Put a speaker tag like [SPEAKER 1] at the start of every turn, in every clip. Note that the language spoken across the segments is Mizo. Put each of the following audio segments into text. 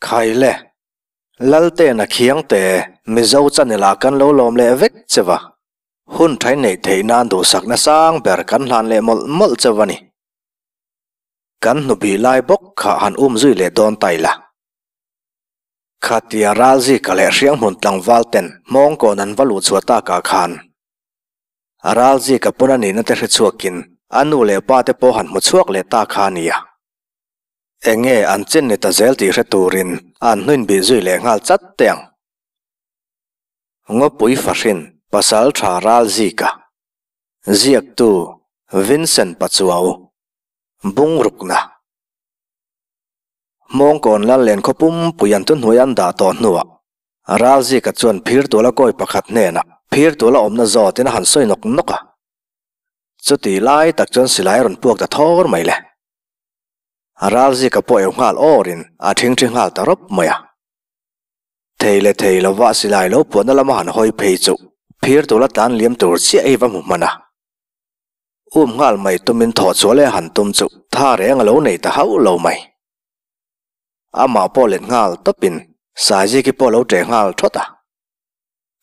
[SPEAKER 1] Khaile, Laltena Khiangte, Mizo channel-ah kan lo lawm leh vek che va. Hun thain neih theih nan duhsakna sang ber kan hlan leh mawlh mawlh che va ni. Kan hnubih lai bawk kha han um zui leh dawn ta ila. Khatia Ralzika leh Hrianghmun tlangval ten Hmawngkawn an va luh chhuah takah khan Ralzika pawn a nihna te hre chhuakin a nu leh pa te pawh han hmu chhuak leh ta kha a nia. Enge an chin ni ta zel tih hre turin an hnuin bih zui leh nghal chat teh ang. Ngawpui Fahrin Pasal Tha Ralzika Ziaktu Vincent Pachuau Bungrukna Hmawngkawn lal len khaw pumpui an thuhnuai an dah tawh hnuah Ralzika chuan phirtuala kawi pakhat hnenah phirtuala awmna zawtin a han sawi nawk nawk a. Chutih lai tak chuan silai a rawn puak ta thawr mai le. Ralzika pawh eu nghal awrin a thingthi nghal ta rawp mai a. Thei leh thei lova silai lo puahna lama han hawi phei chu phirtuala tlan liam tur chiah hi va hmu hman a. Um nghal mai tumin thawh chhuah leh han tum chu tha reng a lo nei ta hauh lo mai. Amah pawh let nghal tawpin Saiziki pawh lo ṭeh nghal thawt a.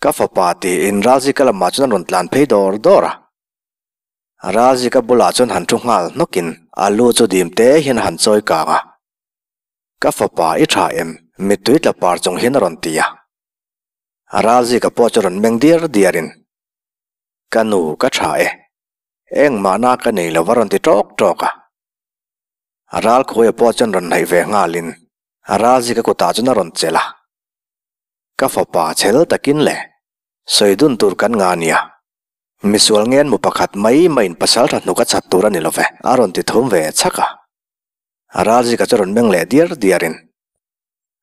[SPEAKER 1] Ka fapa tiin Ralzika lamah chuan a rawn tlan phei dawr dawr a. Ralzika bulah chuan han thu nghal hnawkin a lu chu dim te hian a han chawi kang a. Ka fapa i tha em? Mittui tla par chung hian a rawn ti a. Ralzika pawh chu rawn meng diar diarin Ka nu ka tha e. Engmahna ka nei lo va rawn ti ṭawk ṭawk a. A ral khuaia pawh chuan rawn hnaih ve nghalin a ral zika kutah chuan a rawn chelh a. Ka fapa chhel takin le, sawi dun tur kan nga nia. Misual ngen mu pakhat mai maiin pasal tha hnuk a chhat tur a ni lo ve, a rawn ti thum ve chhak a. A ral zika chu rawn meng leh diar diarin,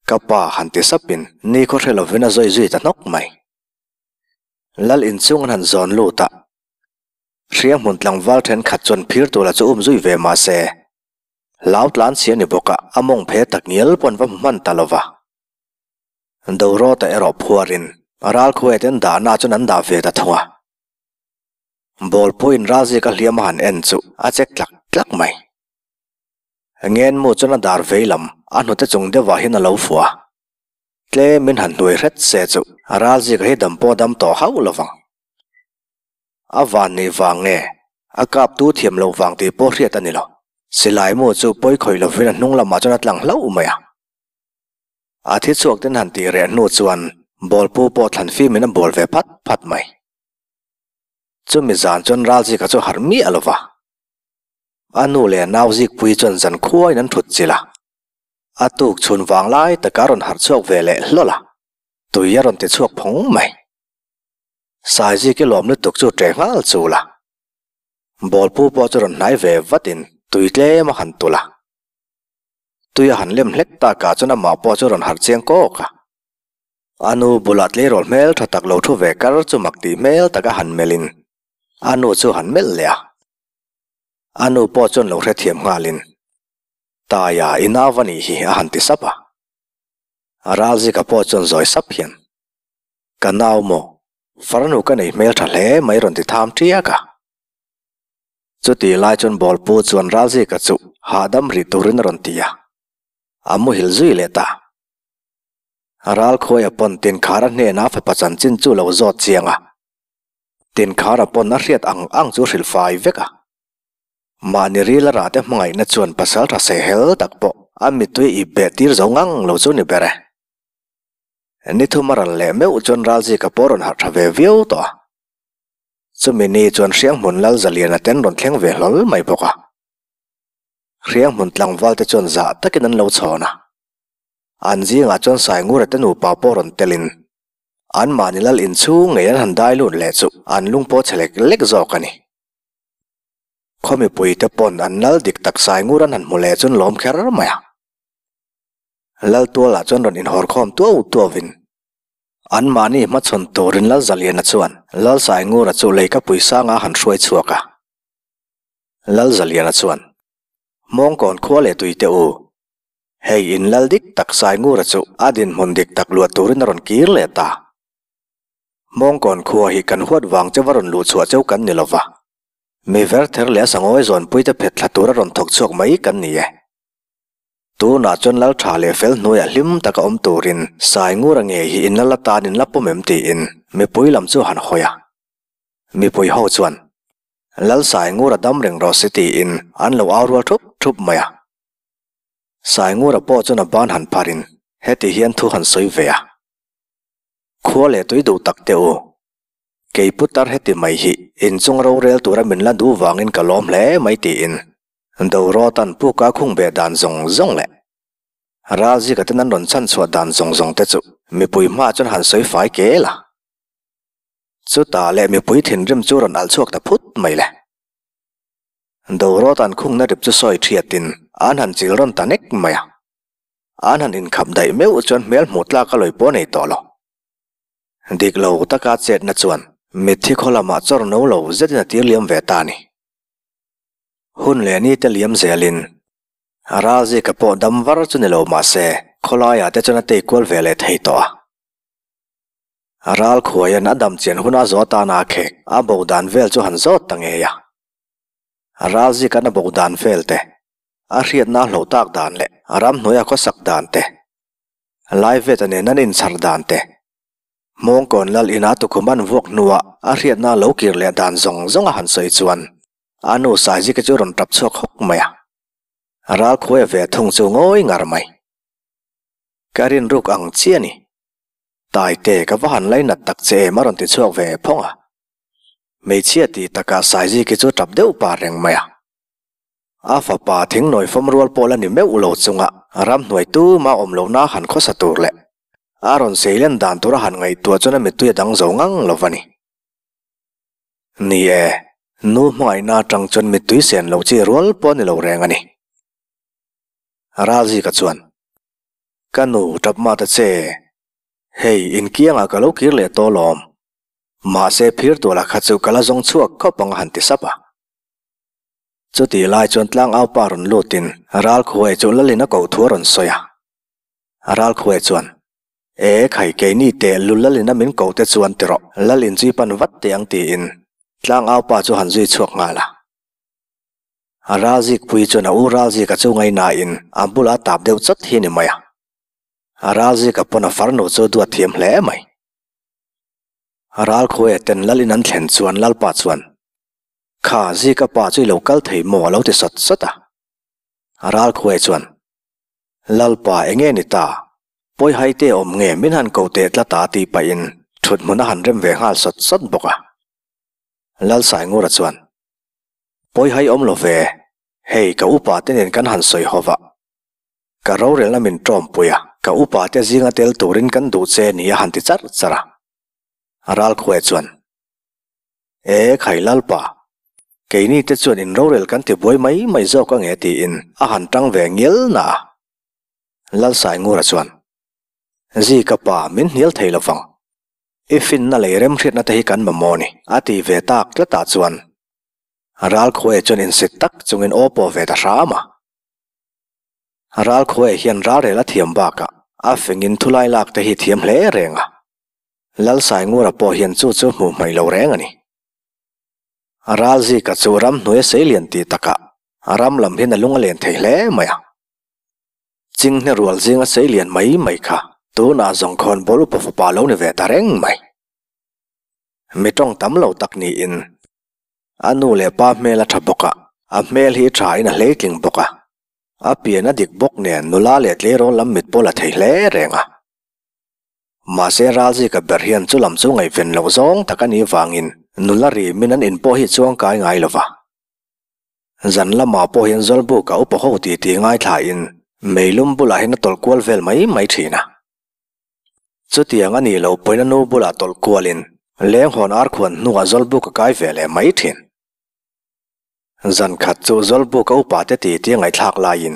[SPEAKER 1] Ka pa han ti sapin nikhaw hre lovin a zawi zui ta hnawk mai. Lal inchung an han zawn lut a. Hrianghmun tlangval thenkhat chuan phir tura chu um zui ve mah se, hlau tlan chhia ni bawk a, a mawng phe tak ngial pawh an va hmu hman ta lo va. Dorawta erawh phuarin ralkhuaia ten dahna chuan an dah ve ta thung a. Bawlpuiin ralzika hliam a han en chu a chek tlak tlak mai. Ngenmu chuan a dar vei lam a hnute chung deuhah hian a lo fuh a. Tlemin han hnuai hret se chu ralzika hi dam pawh dam tawh hauh lo vang. A van nih vang nge? A kap tu thiam lo vang tih pawh hriat a ni lo. Silai mu chu pawi khawih lovin a hnung lamah chuan a tlang hlauh mai a. A thi chhuak ten han tih reh hnu chuan bawlpu pawh thlan fimin a bawl ve phat phat mai. Chumi zan chuan Ralzika chu harh miah lo va. A nu leh a nau Zikpuii chuan zan khuain an thut chilh a. A tuk chhun vang lai taka a rawn harh chhuak ve leh hlawl a. Tui a rawn ti chhuak phawng mai. Saizik i lawm lutuk chu ṭeh nghal chul a. Bawlpu pawh chu rawn hnai ve vatin tui tlem a han tulh a. Tui a han lem hlek takah chuan amah pawh chu rawn harh chiang kawk a. A nu bulah tleirawl hmel ṭha tak lo thu ve kar chu mak tih hmel taka han melhin a nu chu han melh leh a. A nu pawh chuan lo hrethiam nghalin, Taia, i nau a nih hi a han ti sap a. Ralzika pawh chuan zawi sap hian, Ka nau maw? Farnu ka nei hmel tha hle mai rawn ti tham tiak a. Chutih lai chuan Bawlpu chuan Ralzika chu hahdam rih turin a rawn ti a, a muhil zui leh ta. Ralkhuaia pawn Tinkhara hnenah fapa chanchin chu lo zawt chiang a, Tinkhara pawn a hriat ang ang chu hrilh fai vek a. Mahni ril a rah te hmangaihna chuan pasal tha sehel tak pawh a mittui ip beh tir zo ngang lo chu ni ber e. Ni thum a ral leh meuh chuan Ralzika pawh rawn harh tha ve viau tawh a. Chumi ni chuan Hrianghmun Lal Zaliana ten rawn thleng ve hlawl mai bawk a. Hrianghmun tlangval te chuan zah takin an lo chhawn a. An zingah chuan Saingura te nupa pawh rawn telin anmahni lal inchhung ngei an han dai lut leh chu an lung pawh chhe lek lek zawk a ni. Khaw mipui te pawn an lal dik tak Saingur an han hmu leh chuan lawm kher mai a. Laltualah chuan rawn inhawr khawm tuau tuauin anmahni hmachhawn turin Lalzaliana chuan Lalsaingura chu leikapui sanga han hruai chhuak a. Lalzaliana chuan, Hmawngkawn khua leh tui teh u, hei in lal dik tak Saingura chu a dinhmun dik tak luah turin a rawn kir leh ta. Hmawngkawn khua hi kan huat vang cheu va rawn luh chhuah cheu kan ni lova, mi verther leh a sangawi zawnpuite phet thla tura rawn thawk chhuak mai kan ni e. Tunah chuan lal tha leh fel hnuaiah hlim taka awm turin Saingura ngei hi in lal atan in la pawm em tiin mipui lam chu a han hawi a. Mipui ho chuan, Lal Saingura dam reng rawh se tiin an lo au rual thup thup mai a. Saingura pawh chuan a ban han pharin heti hian thu han sawi ve a. Khua leh tui duh tak teh u. Kei putar heti mai hi inchung rorel tura min la duh vangin ka lawm hle mai tiin Dorawtan puka khung beh dan zawng zawng leh Ralzika ten an rawn chhan chhuah dan zawng zawng te chu mipui hmaah chuan han sawi fai kel a. Chutah leh mipui thinrim chu rawn alh chhuak ta phut mai le. Dorawtan khungna rip chu sawi thiatin an han chil rawn ta nek mai a. An han inkhap daih meuh chuan hmel hmuh tlak a lawi pawh nei tawh lo. Dik lo taka chetna chuan mitthi khaw lamah chawr no lo zetin a tir liam ve ta a ni. Hun leh ni te liam zelin Ralzika pawh dam var chu ni lo mah se khawlaiah te chuan a tei kual ve leh thei tawh a. Ralkhuaian a dam chian huna zawh atana a khek a bo dan vel chu han zawt ta ngei a. Ralzika'n a bo dan vel te, a hriatna a hloh tak dan leh ramhnuaia khawsak dan te, Laiveta nen an inchhar dan te, Hmawngkawn lal ina tukhum an vuak hnua a hriatna lo kir leh dan zawng zawng a han sawi chuan a nu Saizika chu rawn tap chhuak hawk mai a. Ralkhuaia ve thung chu ngawi ngar mai. Ka rinruk ang chi a ni. Taite ka va han lainat tak che em a rawn ti chhuak ve phawng a. Hmeichhia tih takah Saiziki chu tap deuh par reng mai a. A fapa thingnawi fawm rual pawh la ni meuh lo chunga ramhnuai tuma awm lohna han khawsa tur leh a rawn seilen dan tura han ngaihtuah chuan a mittui a dang zo ngang lo va ni. Ni e, nu hmangaihna atang chuan mittui sen lo chi rual pawh a ni lo reng a ni. Ralzika chuan, Ka nu tap mah ta che, hei inkiangah ka lo kir leh tawh lawm. Mahse phir tualah kha chu ka la zawng chhuak khawp ang a han ti sap a. Chutih lai chuan tlangaupa rawn lutin Ralkhuai chu Lalin a koh thu a rawn sawi a. Ralkhuai chuan, E khai keini teh lu Lalin a min koh te chuan ti rawh, Lalin chu i pan vat teh ang tiin tlangaupa chu han zui chhuak nghal a. Ralzikpuii chuan a u Ralzika chu ngaihnain a bulah a tap deuh chawt hi a ni mai a. Ralzika pawn a farnu chu duat thiam hle mai. Ralkhuaia ten Lalin an thlen chuan Lalpa chuan, Kha Zika pa chu i lo kal thei maw a lo ti sawt sawt a. Ralkhuai chuan, Lalpa enge ni ta? Pawi hai te awm nge min han ko teh tlat a tih pahin thut hmun a han rem ve nghal sawt sawt bawk a. Lalsaingura chuan, Pawi hai awm lo ve, hei ka upa te nen kan han sawi ho va. Ka rorelna min tawmpui a, ka upa te zinga tel turin kan duh che ni a han ti charh charh a. Ralkhuai chuan, E khai Lalpa, keini te chuan in rorel kan ti buai mai mai zawk ange tiin a han tang ve ngial na a. Lalsaingura chuan, Zi ka pa min hnial thei lovang, i finna lei remhriatna te hi kan mamawh ni a ti ve tak tlatah chuan Ralkhuaia chuan insit tak chungin aw pawh ve ta hram a. Ralkhuaia hian ralrel a thiam bakah a fingin thulai lak te hi thiam hle reng a. Lalsaingura pawh hian chu chu hmuh hmaih lo reng a ni. Ralzika chu ramhnuai a seilian tih takah ram lam hian a lung a len thei hle mai a. Chinghne rual zinga seilian mai mai kha tunah zawng khawn bawl upa fapa lo ni ve ta reng mai. Mi tawng tam lo tak niin a nu leh pa hmel a tha bawk a, a hmel hi tha in a hleitling bawk a, a pian a dik bawk nen nula leh tleirawl lam mit pawh la thei hle reng a. Mahse Ralzika ber hian chu lam chu ngaihven loh zawng tak a nih vangin nula ri min an in pawh hi chuang kai ngai lo va. Zan lamah pawh hian Zawlbuka upa ho ti ti ngaithlain meilum bulah hian a tawlh kual vel mai mai thin a. Chutiang a nih loh pawhin a nu bulah tawlh kualin lenghawn arkhuan hnuah Zawlbuka kai ve leh mai thin. Zan khat chu Zawlbuka upa te ti ti ngaihthlak laiin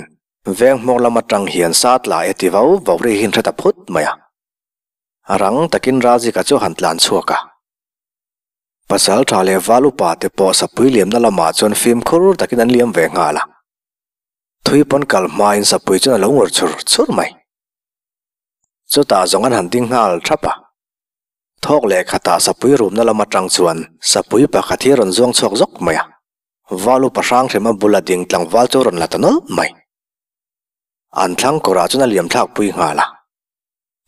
[SPEAKER 1] Veng hmawk lam atang hian sa tla e ti vau vau ri hi hre ta phut mai a. Rang takin Ralzika chu han tlan chhuak a. Pasal tha leh val upa te pawh sapui liamna lamah chuan fimkhur takin an liam ve nghal a. Thui pawn kal hmain sapui chuan a lo ngur chur chur mai. Chutah zawng an han ding nghal thap a. Thawk leh khatah sapui rumna lam atang chuan sapui pakhat hi a rawn zuang chhuak zawk mai a. Val upa hrang hrema bula ding tlangval chu rawn la ta nawlh mai. An thlang kawrah chuan a liam thlak pui nghal a.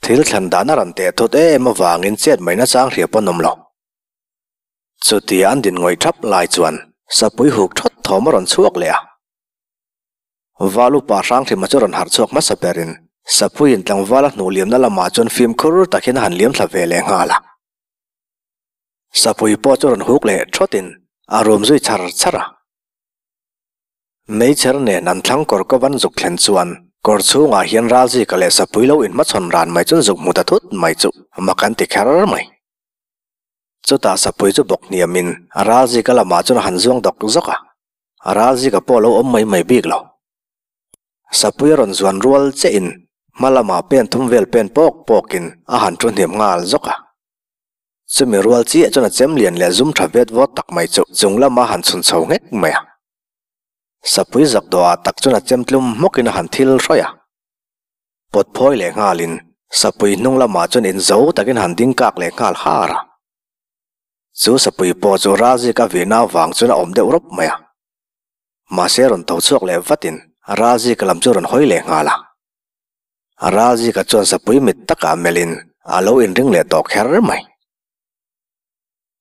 [SPEAKER 1] Thil thlan dan a rawn teh thawt em avangin chet mai nachang hria pawn awm lo. Chutia an din ngawih thap lai chuan sapui huk thawt thawm a rawn chhuak leh a. Val upa Hranghrima chu rawn harh chhuak hmasa berin sapuiin tlangval a hnuh liamna lamah chuan fimkhur takin a han liam thla ve leh nghal a. Sapui pawh chu rawn huk leh thawtin a rum zui char char a. Meichher nen an thlang kawr ka van zuk thlen chuan kawr chhungah hian Ralzika leh Sapui lo inhmachhawn ran mai chuan zuk hmu ta thut mai chu mak an ti kher mai. Chutah Sapui chu bawk hniamin Ralzika lamah chuan a han zuang dawk zawk a, Ralzika pawh a lo awm mai mai bik lo. Sapui a rawn zuan rual chiahin hma lamah pen thum vel pen pawk pawkin a han thu hniam nghal zawk a. Chumi rual chiah chuan a chem lian leh zum tha vet vawt tak mai chu chung lama han chhun chho nghek mai a. Sapui zak dawhah tak chuan a chem tlum hmawkin a han thil hrawih a. Pawt phawi leh nghalin sapui hnung lamah chuan inzo takin han ding kak leh nghal har a. Chu sapui pawh chu Ralzika vihna avang chuan a awm deuh rawp mai a. Mahse rawn tho chhuak leh vatin Ralzika lam chu rawn hawi leh nghal a. Ralzika chuan sapui mit takah melhin a lo inring leh tawh kher mai.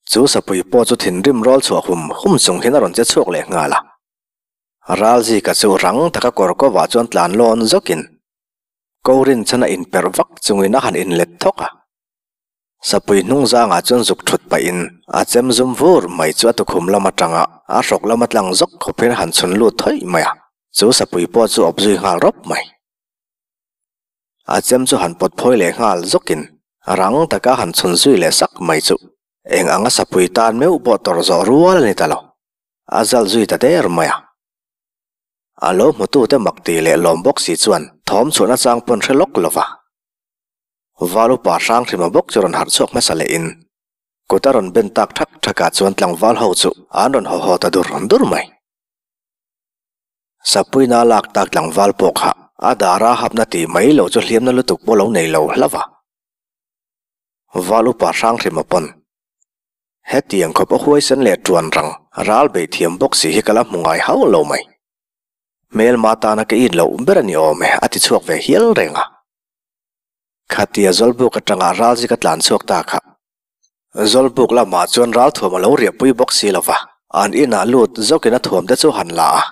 [SPEAKER 1] Chu sapui pawh chu thinrim rawl chhuah hum hum chung hian a rawn che chhuak leh nghal a. Ralzika chu rang taka kawr kovah chuan tlan lawn zawkin ko rinchhan a inperh vak chungin a han inlet thawk a. Sapui hnung zangah chuan zuk thut pahin a chem zum vur mai chu a tukhum lam atanga a hrawk lama tlang zawk khawp hian a han chhun lut thawih mai a. Chu sapui pawh chu awp zui nghal rawp mai. A chem chu han pawt phawi leh nghal zawkin rang taka han chhun zui leh sak mai chu eng anga sapui tan meuh pawh tawrh zawh rual a ni ta lo. A zal zui ta der mai a. A lo hmutute mak tih leh lawm bawk si chuan thawm chhuahna chang pawn hre lawk lo va. Val upa Hranghrima bawk chu rawn harh chhuak hmasa lehin kut a rawn ben tak thak thakah chuan tlangval ho chu an rawn haw haw ta dur dur mai. Sapuina lak tak tlangval pawh kha a dara hapna tih mai lo chu hliamna lutuk pawh lo nei lo hlauh a. Val upa Hranghrima pawn hetiang khawp a huaisen leh tuan rang ral beih thiam bawk si hi ka la hmu ngai hauh lo mai. Hmelma tana ka in loh ber a ni awm e a ti chhuak ve hial reng a. Khatia Zawlbuk atanga Ralzika tlan chhuak ta kha Zawlbuk lamah chuan ralthuam a lo riahpui bawk si lo va, an inah lut zawkin a thuam te chu han la a.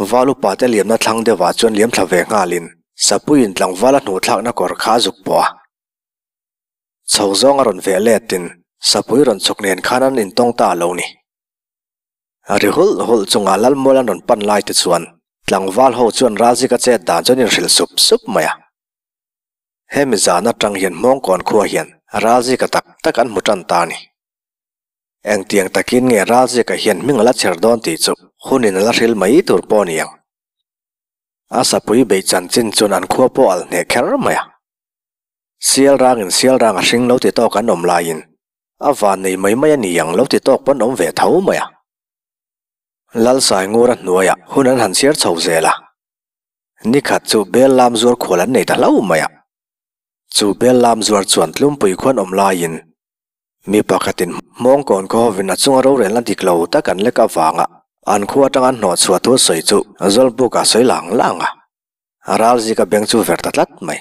[SPEAKER 1] Val upa te liamna thlang deuhah chuan liam thla ve nghalin Sapuiin tlangval a hnuhthlakna kawr kha a zuk pawh a. Chho zawng a rawn veh letin Sapui rawn chhuk nen khan an intawng ta a lo ni. Ri hulh hulh chungah Lalmual an rawn pan lai te chuan tlangval ho chuan Ralzika chet dan chuan inhrilh sup sup mai a. Hemi zan atang hian Hmawngkawn khua hian Ralzika tak tak an hmu tan ta a ni. Engtiang takin nge Ralzika hian hming a la chher dawn tih chu hunin a la hril mai tur pawh a ni ang. A sapui beih chanchin chuan an khua pawh alh hneh kher mai a. Sial rangin sial rang a hring lo ti tawk an awm laiin a van nei mai mai a ni ang lo ti tawk pawn awm ve tho mai a. Lalsaingura hnuaiah hun an han chhiar chho zel a. Nikhat chu bel lam zuar khual an nei ta hlauh mai a. Chu bel lam zuar chuan tlumpui khuan awm laiin mi pakhatin hmawngkawn khaw hovin a chunga rorelna dik lo tak an lek avanga an khua atanga an hnawh chhuah thu sawi chu Zawlbuk ah sawi lang lang a. Ralzika beng chu ver ta tlat mai.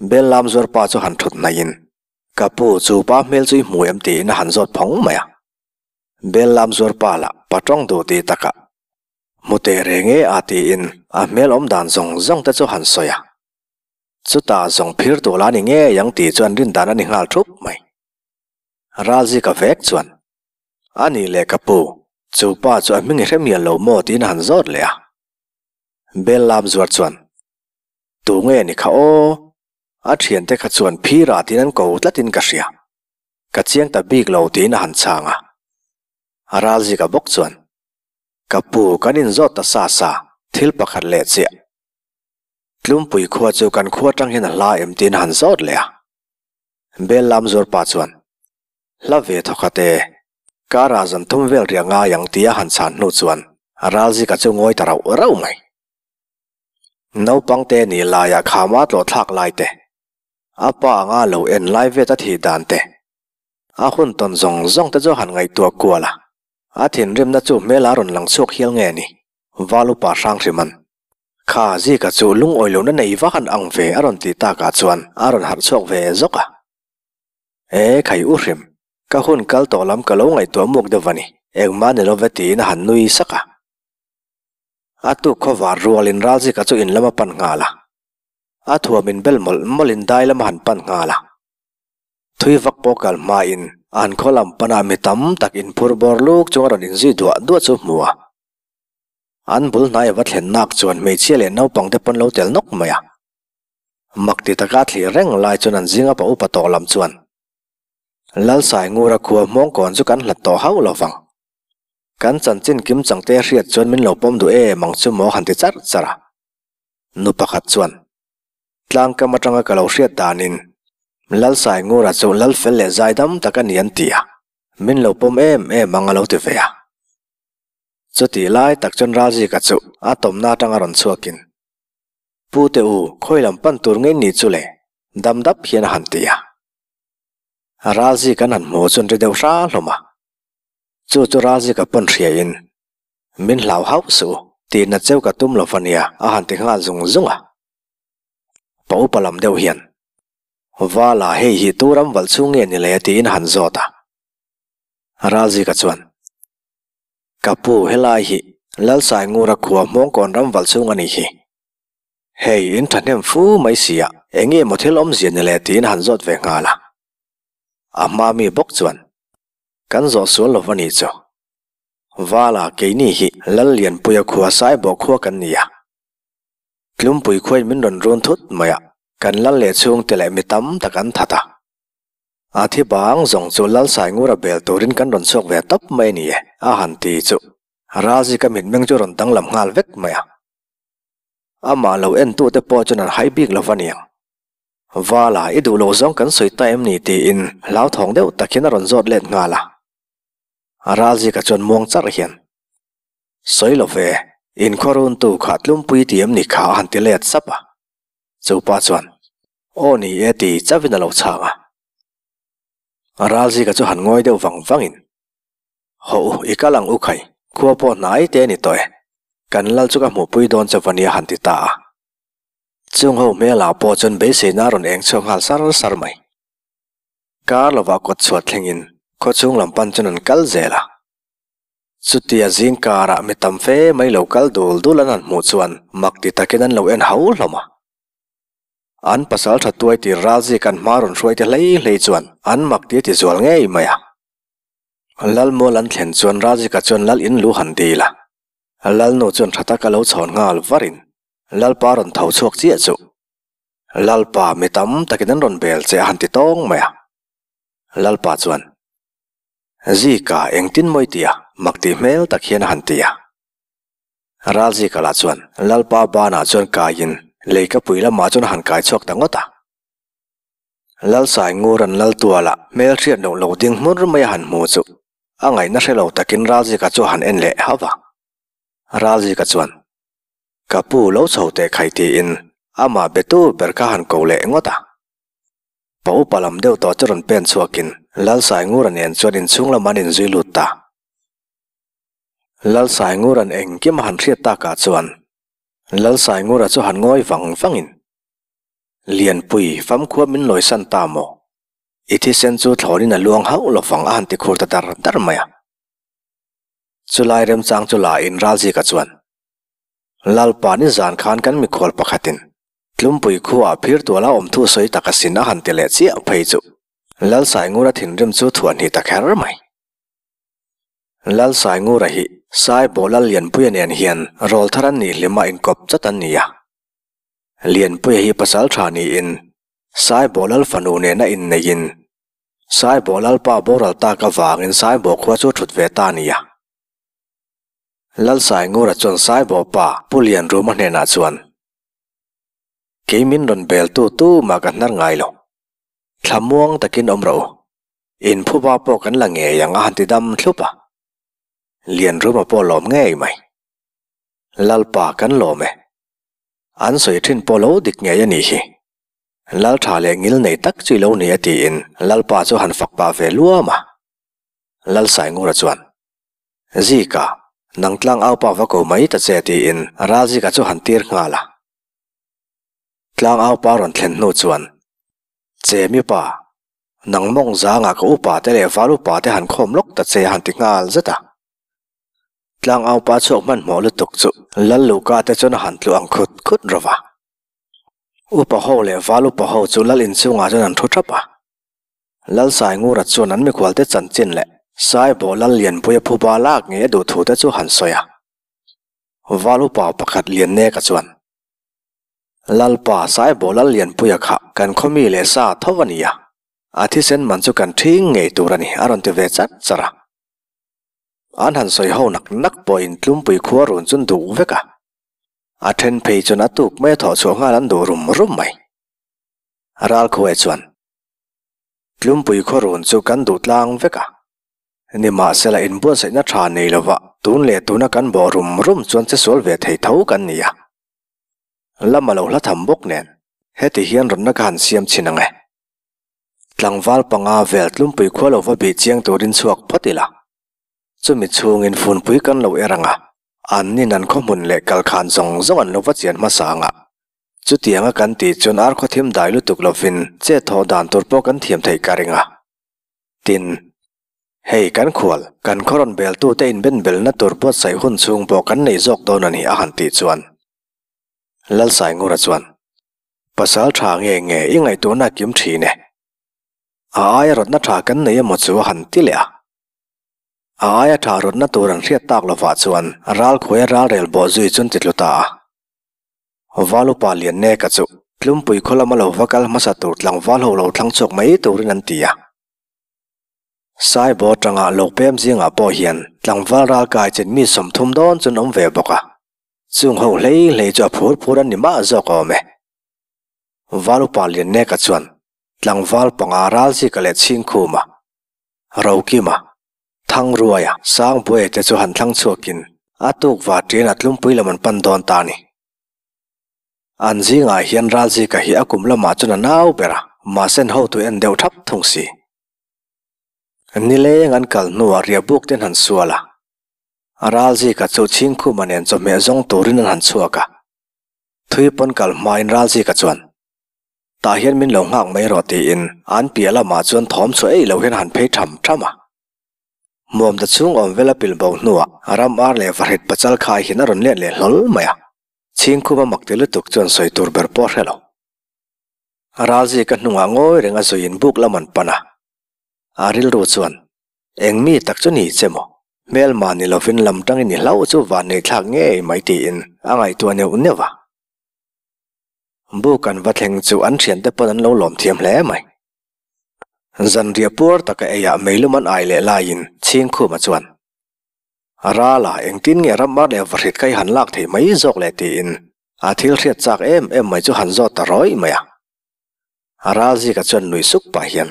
[SPEAKER 1] Bel lam zuar pa chu han thut hnaihin, Ka pu, chu pa hmel chu i hmu em tiin a han zawt phawng mai a. Bel lam zuar pa lah pa tawng duh tih takah Hmu teh reng e a tiin a hmel awm dan zawng zawng te chu han sawi a. Chutah zawng phir tur la ni ngei ang tih chuan rin dan a ni nghal thup mai. Ralzika vek chuan, A nih leh ka pu, chu pa chu a hming i hre mial lo maw tiin a han zawt leh a. Bel lam zuar chuan, Tu nge ni kha aw? A thiante kha chuan phir ah tiin an ko tlatin ka hria. Ka chiang ta bik lo tiin a han chhang a. Ralzika bawk chuan, Ka pu, kan inzawt ta sa sa, thil pakhat leh chiah. Tlumpui khua chu kan khua tang hian a hla em tiin a han zawt leh a. Bel lam zuar pa chuan, Hla ve thawkhat e, kar ah zan thum vel riah ngai ang tia han chhan hnu chuan Ralzika chu ngawi ta rauh rauh mai. Naupang te nih laiah khama tlawh thlak lai te, a pa anga lo en lai vet a thih dan te, a hun tawn zawng zawng te chu a han ngaihtuah kual a. A thinrimna chu hmel a rawn lang chhuak hial nge ni? Val upa Hranghriman. Kha Zika chu lungawi lohna nei vak an ang ve a rawn tih takah chuan a rawn harh chhuak ve zawk a. E khai u hrim, ka hun kal tawh lam ka lo ngaihtuah muak deuh a ni, engmah ni love tiin a han nui sak a. A tuk khawvar rualin Ralzika chu in lam a pan nghal a. A thuam in bel mawlh mawlhin dai lam a han pan nghal a. Thui vak pawh kal hmain an khaw lam panah mi tam tak inphur bawr luk chung a rawn inzui duah duah chu hmu a. An bul hnai a va thlen nak chuan hmeichhia leh naupang te pawn lo tel nawk mai a. Mak ti taka thlir reng lai chuan an zinga pa upa tawh lam chuan Lalsai Ngura khua hmawngkawn chu kan hlat tawh hauh lo vang. Kan chanchin kim changte hriat chuan min lo pawm duh em ang chu maw han ti charh charh a. Nu pakhat chuan Tlangkam atanga ka lo hriat danin Lalsai Ngura chu Lalfel leh Zaidam tak a ni an ti a, min lo pawm em em ang a lo ti ve a. Chutih lai tak chuan Ralzika chu a tawmna atanga rawn chhuakin, Pu te u, khawi lam pan tur ngei ni chu le? dam dap hian a han ti a. Ralzika an han hmu chuan ri deuh hra hlawm a. Chu chu Ralzika pawn hriain, Min hlau hauh suh u, tihna cheu ka tum lo va nia a han ti nghal zung zung a. Pa upa lam deuh hian, Vala hei hi tu ram valh chhung nge ni le tiin a han zawt a. Ralzika chuan, Ka pu, helai hi Lalsai Ngura khua Hmawngkawn ram valh chhung a nih hi. Hei, in thahnem fu mai sia, eng nge maw thil awmzia ni le tiin a han zawt ve nghal a. A hma mi bawk chuan, Kan zawh sual lo va nih chu. Vala, keini hi Lallianpuia khua Saibawh khua kan ni a. Tlumpui khuain min rawn run thut mai a, kan lal leh chhungte leh mi tam tak an that a. A thi bang zawng chu Lalsai Ngura bel turin kan rawn chhuak ve tawp mai a ni e, a han ti chu. Ralzika mitmeng chu rawn danglam nghal vek mai a. Amah lo entute pawh chuan an hai bik lo va niang. Vala, i duh lo zawng kan sawi ta em ni tiin hlauthawng deuh takin a rawn zawt let nghal a. Ralzika chuan muang charh hian, Sawi lo ve, inkhawruntu kha tlumpui ti em ni kha a han ti let sap a. Chupa chuan, Aw ni e ti chauhin a lo chhang a. Ralzika chu han ngawi deuh vang vangin, Hawh u, i kal ang u khai, khua pawh hnai te a ni tawh e. Kan lal chu ka hmuhpui dawn che va nia han ti ta a. Chung ho hmelah pawh chuan beiseina a rawn eng chhuak nghal sar sar mai. Kar lovah kawt chhuat thlengin khawchhung lam pan chuan an kal zel a. Chutia zing karah mi tam fe mai lo kal dul dul an han hmuh chuan mak ti takin an lo en hau hlawm a. An pasal tha tuai tir ralzik an hma rawn hruai te hlei hlei chuan an mak ti a ti zual ngei mai a. Lalmual an thlen chuan Ralzika chuan Lal in lu han dil a. Lalnu chuan tha taka lo chhawn nghal varin Lalpa rawn tho chhuak chiah chu Lalpa mi tam takin an rawn bel che a han ti tawng mai a. Lalpa chuan Zika engtin mawi tia mak tih hmel tak hian a han ti a. Ralzika lah chuan Lalpa banah chuan kaiin leikapui lamah chuan a han kai chhuak ta ngawt a. Lalsai ngur an lal tualah hmelhriat loh lo ding hmur mai a han hmu chu a ngaihna hre lo takin Ralzika chu a han en leh hauh a. Ralzika chuan, Ka pu lo chho teh khai tiin amah betu ber kha han ko leh ngawt a. Pa upa lam deuh tawh chu rawn pen chhuakin Lalsai ngura nen chuan inchhung lamah an inzui lut ta. Lalsaingura'n engkim a han hriat takah chuan Lalsaingura chu han ngawi vang vangin, Lianpui, famkhua min lawisan ta maw? I thisen chu thlawnin a luang hauh lo vang a han ti khur ta dar dar mai a. Chulai remchang chu la in Ralzika chuan, Lalpa nizan khan kan mikhual pakhatin Tlumpui khuaah phir tuala awm thu sawi tak asin a han ti leh chiah phei chu Lalsaingura thinrim chu thuahhnih ta kher mai. Lalsaingura hi Saibaw Lallianpuia nen hian rawlthar an nih hlima inkawp chat an ni a. Lianpuia hi pasal tha niin Saibaw Lal fanu nena inneihin Saibaw Lalpa boral tak avangin Saibaw khua chu thut ve ta a ni a. Lalsaingura chuan Saibaw pa Pu Lianruma hnenah chuan, Kei min rawn bel tu tu mah ka hnar ngai lo. Thlamuang takin awm rawh u. In phuba pawh kan la ngei ang a han ti dam thlup a. Lianruma pawh lawm ngei mai. Lalpa kan lawm e. An sawi thin pawh lo dik ngei a nih hi. Lal tha leh ngil nei tak chu i lo ni a tiin Lalpa chu han fak pah ve luam a. Lalsaingura chuan, Zika, Nang tlangaupa va ko mai ta che tiin Ralzika chu han tir nghal a. Tlangaupa rawn thlen hnu chuan, Che mipa, nang mawng zangah ka upa te leh val upa te han khawm lawk ta che a han ti nghal zet a. Tlangaupa chhuak hmanhmawh lutuk chu Lal Luka te chuan a han tlu ang khut khut rawh va. Upa ho leh val upa ho chu Lal inchungah chuan an thu thap a. Lal Saingura chuan an mikhualte chanchin leh Saibawh Lal Lianpuia phuba lak ngei a duh thu te chu han sawi a. Val upa pakhat Lianneka chuan, Lalpa, Saibawh Lal Lianpuia kha kan khaw mi leh sa tho a ni a, a thisen man chu kan ṭhing ngei tur a ni, a rawn ti ve chat chat a. An han sawi ho nak nak pawhin Tlumpui khua run chun duh vek a, a ṭhen phei chuan a tuk mai a thawh chhuah nghal an duh rum rum mai. Ralkhuai chuan, Tlumpui khaw run chu kan duh tlang vek a, nimahsela inbuatsaihna tha nei lova tun leh tuna kan bawh rum rum chuan che sual ve thei tho kan ni a. Lama lo hla tham bawk nen heti hian rawnna ka han siam chhin ang e. Tlangval panga vel Tlumpui khua lo va bih chiang turin chhuak phawt ila, chumi chhungin funpui kan lo er ang a, annin an khawhmun leh kalkhan zawng zawng an lo va chian hmasa ang a, Chutianga kan tih chuan ar khawthim dai lutuk lovin chet thawh dan tur pawh kan thiam theih ka ring a. Tin, hei kan khual, kan khaw rawn beltute inbenbelna tur buatsaih hun chhung pawh kan nei zawk dawn a ni a han tih chuan Lalsaingura chuan, Pasal tha nge nge i ngaihtuahna a kim thin e. A aia rawtna tha kan nei emaw chu a han ti leh a. A aia tha rawtna tur an hriat tak lovah chuan ralkhuaia ralrel bawh zui chuan ti tlu ta a. Valupa Lianneka chu Tlumpui khaw lama lo va kal hmasa tur tlangval ho lo thlang chhuak mai turin an ti a. Saibaw atanga lo pem zingah pawh hian tlangval ralkai chin mi 30 dawn chu an awm ve bawk a, chung ho hlei hlei chu a phur phur an ni mah zawk awm e. Valupa Lianneka chuan tlangval panga Ralzika leh Chhingkhuma, Rokima, Thangruaia, Sangbuaia te chu han thlang chhuakin a tuk varṭian a Tlumpui lam an pan dawn ta a ni. An zingah hian Ralzika hi a kum lamah chuan a nau ber a, mahse an hotu en deuh thap thung si. Nileng an kal hnuah riahbuk te an han sual a, Ralzika chu Chhingkhuma nen chawhmeh zawng turin an han chhuak a, thui pawn kal hmain Ralzika chuan, Tah hian min lo nghak mai rawh tiin an piah lamah chuan thawm chhuah eih lo hian a han phei tham tham a. Hmuamta chhung awm vel a pil bo hnuah ram ar leh vahrit pachal khai hian a rawn let leh hlawl mai a. Chhingkhuma mak ti lutuk chuan sawi tur ber pawh a hre lo. Ralzika hnungah ngawi reng a zuiin buk lam an pan a. A rilru chuan, Eng mi tak chu ni che maw? Hmelma ni lovin lam tangin i hlauh chu van nei thlak ngei mai tiin a ngaihtuah neuh neuh a. Buk an va thleng chu an thiante pawn an lo lawm thiam hle mai. Zanriah puar taka eiah meilum an ai leh laiin Chhingkhuma chuan, Rala, engtin nge ram ar leh vahrit kha i han lak theih mai zawk le tiin a thil hriat chak em em mai chu han zawt ta rawih mai a. Ralzika chuan nui suk pah hian,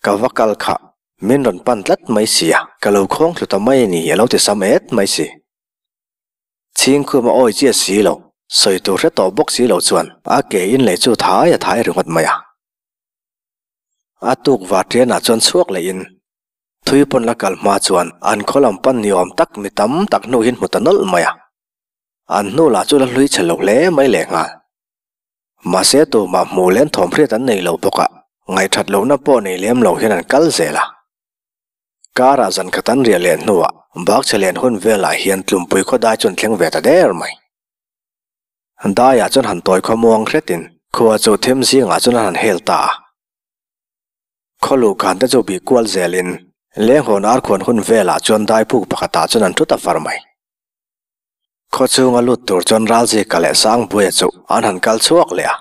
[SPEAKER 1] Ka va kal kha, min rawn pan tlat mai sia, ka lo khawng thlu ta mai a ni a lo ti sam et mai si. Chhingkhum a awi chiah si lo, sawi tur hre tawh bawk si lo chuan a ke in lei chu thai a thai ringawt mai a. A tuk varṭianah chuan chhuak leh in thui pawn la kal hma chuan an khaw lam pan ni awm tak mi tam tak hnu hian hmu ta nawlh mai a. An hnu lah chu la hlui chhe lo hle mai lehnghal. Mahse tumah hmuh len thawm hriat an nei lo bawk a, ngaihthat lohna pawh nei lem lo hian an kal zel a. Karah zan khat an riah leh hnuah bakchhe len hun velah hian Tlumpui khaw dai chu an thleng ve ta der mai. Daiah chuan han tawi khaw muang hretin khua chu thim zingah chuan an han hel ta a. Khaw luhkhan te chu bih kual zelin lenghawn arkhuan hun velah chuan daipuk pakhatah chuan an thu ta far mai. Khaw chhunga lut tur chuan Ralzika leh Sangbuaia chu an han kal chhuak leh a.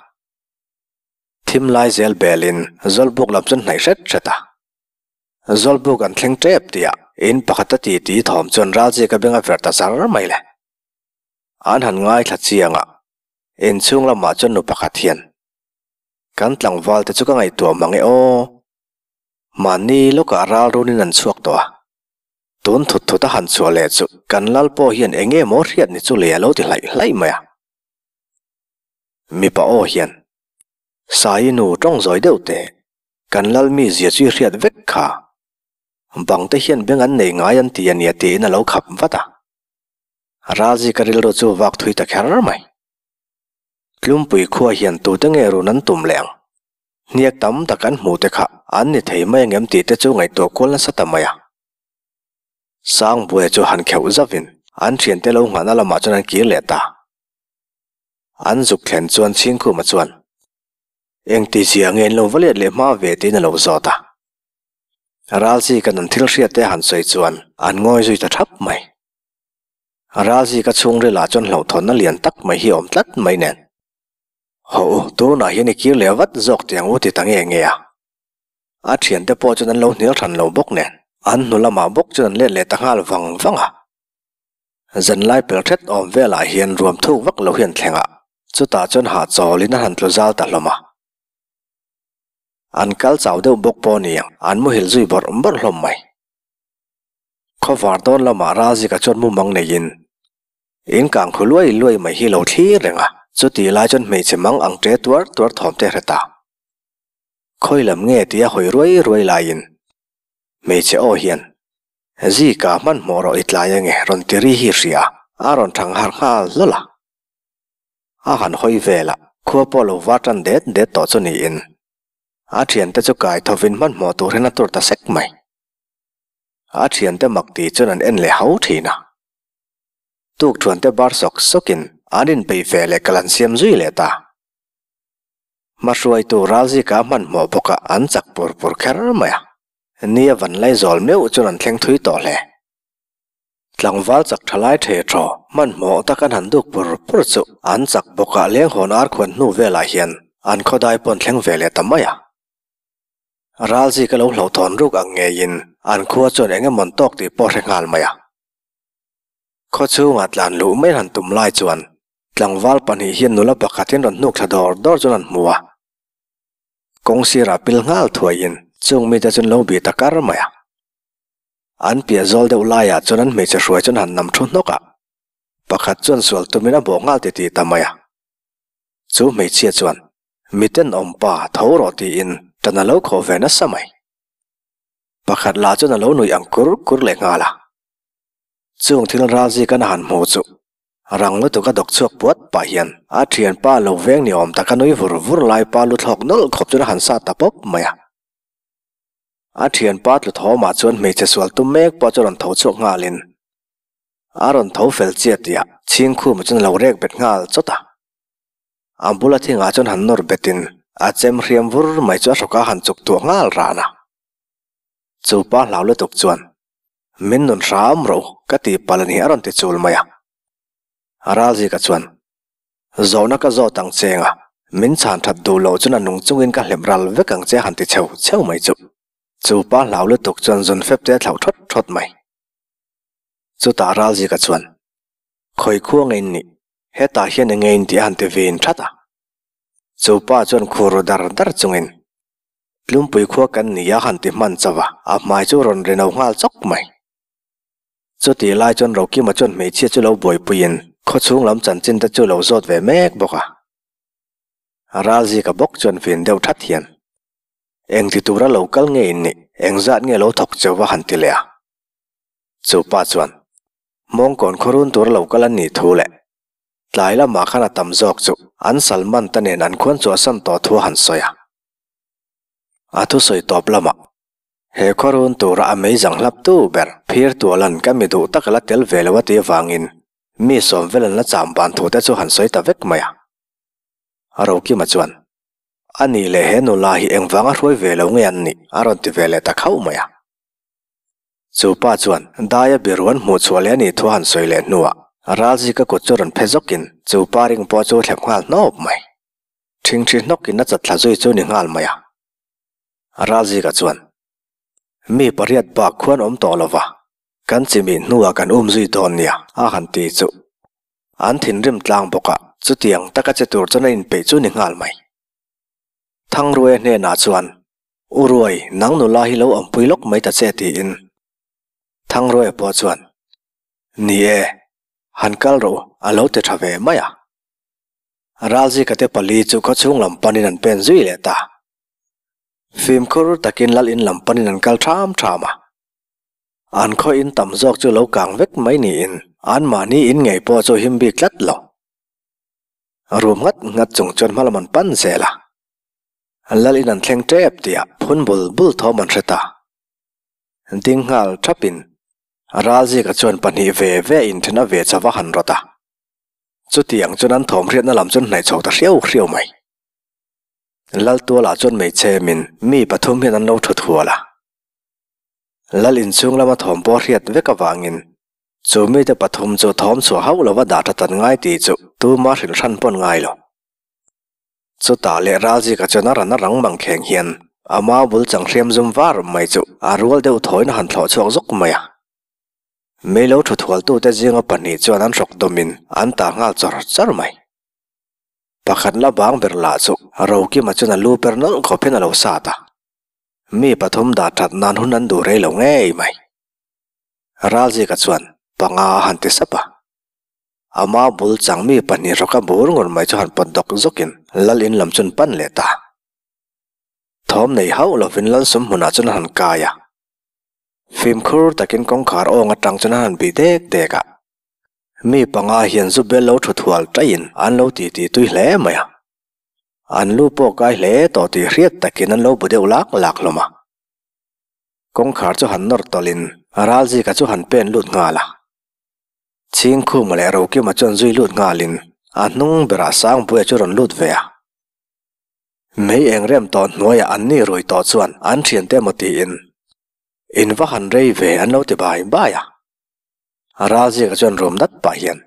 [SPEAKER 1] Thim lai zel belin Zawlbuk lam chu an hnaih hret hret a. Zawlbuk an thleng tep tih ah in pakhat a ti ti thawm chuan Ralzika beng a verh ta zar mai le. An han ngaithla chiang a, inchhung lamah chuan nu pakhat hian, Kan tlangval te chu ka ngaihtuah mang e aw. Mahni lawkah ral runin an chhuak tawh a, tun thut thut a han chhuah leh chu kan lal pawh hian eng nge maw hriat ni chu le a lo ti hlaih hlaih mai a. Mipa aw hian, Sai nu tawng zawi deuh teh, Kan lal mi zia chu i hriat vek kha. Bang te hian beng an nei ngai an ti a nia tiin a lo khap vat a. Ralzika rilru chu vak thui ta kher mai. Tlumpui khua hian tute nge run an tum leh ang? Hniak tam tak an hmuh te kha an ni thei mai angem tih te chu ngaihtuah kual nasa ta mai a. Sangbuaia chu han kheuh zauhin an thiante lo nghahna lamah chuan an kir leh ta. An zuk thlen chuan Chhingkhuma chuan, Engti zia nge an lo va let leh hma ve tiin a lo zawt a. Ralzika'n an thil hriat te han sawi chuan an ngawi zui ta thap mai. Ralzika chhungrilah chuan hlauhthawnna lian tak mai hi a awm tlat mai nen. Haw u, tunah hian i kir leh vat zawk tih ang u ti ta nge nge a. A thiante pawh chuan an lo hnial hran lo bawk nen, an hnu lamah bawk chuan an let leh ta nghal vang vang a. Zanlai pel hret awm velah hian ruam thuk vak lo hi an thleng a, chutah chuan hahchawlin a han tlu zal ta hlawm a. An kal chau deuh bawk pawh a ni ang, an muhil zui bawrh bawrh hlawm mai. Khawvar dawn lamah Ralzika chuan mumang neiin In kang khu luai luai mai hi lo thlir reng a, chutih lai chuan hmeichhe mang ang ṭe tuar tuar thawm te hre ta. Khawi lam nge tia hawi ruai ruai laiin hmeichhe aw hian, Zika hmanhmawh rawh i tlai ange rawn ti ri hi hria a rawn thang harh nghal hlawl a. A han hawi vel a, khua pawh lo var tan det det tawh chu niin a thiante chu kai thovin hmanhmawh tur hian a tur ta sek mai. A thiante mak ti chuan an en leh hau thin a. Tuk thuante bar sawk sawkin an inpeih ve leh kal an siam zui leh ta. Hmahruaitu Ralzika hmanhmawh bawkah an chak pur pur kher mai a, nia van laizawl meuh chuan an thleng thui tawh hle. Tlangval chak tha lai the thaw hmanhmawh tak an han duk pur pur chu an chak bawkah lenghawn ar khuan hnu velah hian an khawdai pawn thleng ve leh ta mai a. Ralzika lo hlauhthawn ruk ang ngeiin an khua chuan eng emawn tawk tih pawh hre nghal mai a. Khaw chhungah tlan luh mai han tum lai chuan tlangval pahnih hian nula pakhatin rawn hnuk thla dawr dawr chuan an hmu a. Kawng sirah pil nghal thuaiin chung mite chuan lo bih ta kar mai a. An piah zawl deuh laiah chuan an hmeichhe hruai chuan han nam thu hnawk a. Pakhat chuan sual tumin a bawh nghal titih ta mai a. Chu hmeichhia chuan miten awmpa tho rawh tiin tan a lo khawh ve nasa mai. Pakhat lah chuan a lo nuih ang kur kur leh nghal a. Chung thil Ralzika'n a han hmu chu rang lutuk a dawk chhuak puat pah hian a thianpa lo veng ni awm taka nui vur vur lai pa lu thlawk nawlh khawp chuan a han sat ta pawp mai a. A thianpa tlu thawmah chuan hmeichhe sual tum mek pawh chu a rawn tho chhuak nghalin a rawn tho fel chiah tihah Chhingkhuma chuan a lo rek bet nghal chawt a. A bula thingah chuan han nawr betin a chem hriam vur mai chu a hrawkah a han chuk tuah nghal ran a. Chu pa hlau lutuk chuan Min nun hram rawh u, ka tih palh a ni a rawn ti chul mai a. Ralzika chuan, Zawhna ka zawt ang che anga, min chhan that duh loh chuan a nung chungin ka hlep ral vek ang che a han ti cheu cheu mai chu. Chu pa hlau lutuk chuan zun fep te a thlauh thawt thawt mai. Chutah Ralzika chuan, Khawi khua nge in nih? Hetah hian enge in tih a han ti vin that a. Chu pa chuan khur ru dar dar chungin, Tlumpui khua kan ni a han ti hman chauh a, a hmai chu rawn ri no nghal chawk mai. Chutih lai chuan Rokima chuan hmeichhia chu lo buaipuiin khawchhung lam chanchin te chu lo zawt ve mek bawk a. Ralzika bawk chuan vin deuh that hian, Eng ti tura lo kal nge in nih, engzat nge lo thawk chauh a han ti leh a. Chu pa chuan, Mawngkawn khawrun tura lo kal an nih thu leh tlai lamah khan a tam zawk chu an Salman te nen an khuan chhuahsan tawh thu a han sawi a. A thusawi tawp lamah, He khuarun tura a meizang hlap tu ber phir tualan ka mi duh tak a la tel ve lo a tih avangin mi sawm vel an la cham ban thu te chu han sawi ta vek mai a. Rokima chuan, A nih leh he nula hi engvanga hruai ve lo nge an nih? a rawn ti ve leh ta khauh mai a. Chu pa chuan daia biru an hmuh chhuah leh a nih thu a han sawi leh hnuah Ralzika kut chu rawn phe zawkin chu pa ring pawh chu a thlep nghal hnawp mai. Ṭhingṭhi hnawkin a chatthla zui chu ni nghal mai a. Ralzika chuan, Mi pariat bak khuan awm tawh lo va, kan chimih hnuah kan um zui dawn nia, a han ti chu. An thinrim tlang bawk a, chutiang taka che tur chuan a inpeih chu ni nghal mai. Thangruaia hnenah chuan, U Ruai, nang nula hi lo awmpui lawk mai ta che tiin. Thangruaia pawh chuan, Ni e, han kal rawh u, a lo ti tha ve mai a. Ralzika te pali chu khawchhung lam panin an pen zui leh ta. Fimkhur takin lal in lam panin an kal tham tham a. An khaw in tam zawk chu lo kang vek mai niin Anmahni in ngei pawh chu him bik tlat lo. Rum nghat nghat chung chuan hma lam an pan zel a. Lal in an thleng tep tih ah phun bul bul thawm an hre ta. Ding nghal thapin Ralzika chuan pahnih ve ve inthen a ve chauh a han rawt a. Chutiang chuan an thawm hriatna lam chuan hnaih chho ta hriau hriau mai. Laltualah chuan hmeichhe min mi pathum hian an lo thut hual a. Lal inchhung lama thawm pawh hriat vek avangin chu mite pathum chu thawm chhuah hauh lova dah that an ngai tih chu tuma hrilh hran pawn ngai lo. Chutah leh Ralzika chuan a ran a rang mang kheng hian a mau bul chang hriam zum var mai chu a rual deuh thawiin a han thlawh chhuak zawk mai a. Mei lo thu thualtute zinga pahnih chuan an hrawk dawmin an tah nghal chawr chawr mai. Pakhat la bang ber lah chu Rokima chuan a lu per nawlh khawp hian a lo sat a. Mi pathum dah that nan hun an duh rei lo ngei mai. Ralzika chuan panga a han ti sap a. Ama bul chang mi pahnih hrawka bur ngur mai chu han pawt dawk zawkin lal in lam chuan pan leh ta. Thawm nei hauh lovin lal sum hmunah chuan a han kai a. Fimkhur takin kawngkhar awng atang chuan a han bih dek dek a. Mi panga hian zu bel lo thu thual taihin an lo titi tui hle mai a. An lu pawh kai hle tawh tih hriat takin an lo bu deuh lak lak hlawm a. Kawngkhar chu han nawr tawlhin Ralzika chu han pen lut nghal a. Chhingkhuma leh Rokima chuan zui lut nghalin a hnung berah Sangpuia chu rawn lut ve a. Mei eng rem tawh hnuaiah an ni rui tawh chuan an thiante emaw tiin in va han rei ve an lo ti bai bai a. Ralzika chuan rum dat pah hian,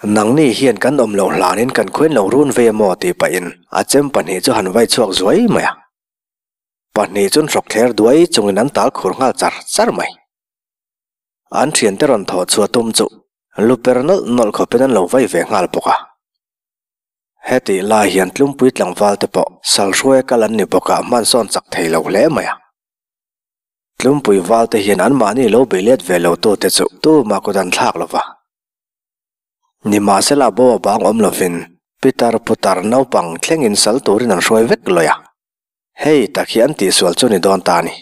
[SPEAKER 1] Nangni hian kan awm loh hlanin kan khuain lo run ve emaw tih pahin a chem pahnih chu han vai chhuak zuai mai a. Pahnih chuan hrawk thler duai chungin an tal khur nghal char char mai. An thiante rawn thawh chhuah tum chu lu per nawlh nawlh khawpin an lo vai ve nghal bawk a. Hetih lai hian tlumpui tlangval te pawh salhruaia kal an ni bawk a hman sawn chak thei lo hle mai a. Tlumpui val te hian anmahni lo bei let ve lo tu te chu tumah kut an thlak lo va. Nimahsela bo a bang awm lovin Pitar putar naupang thlengin sal turin an hruai vek lawi a. Hei tak hi an tihsual chu ni dawn ta a ni.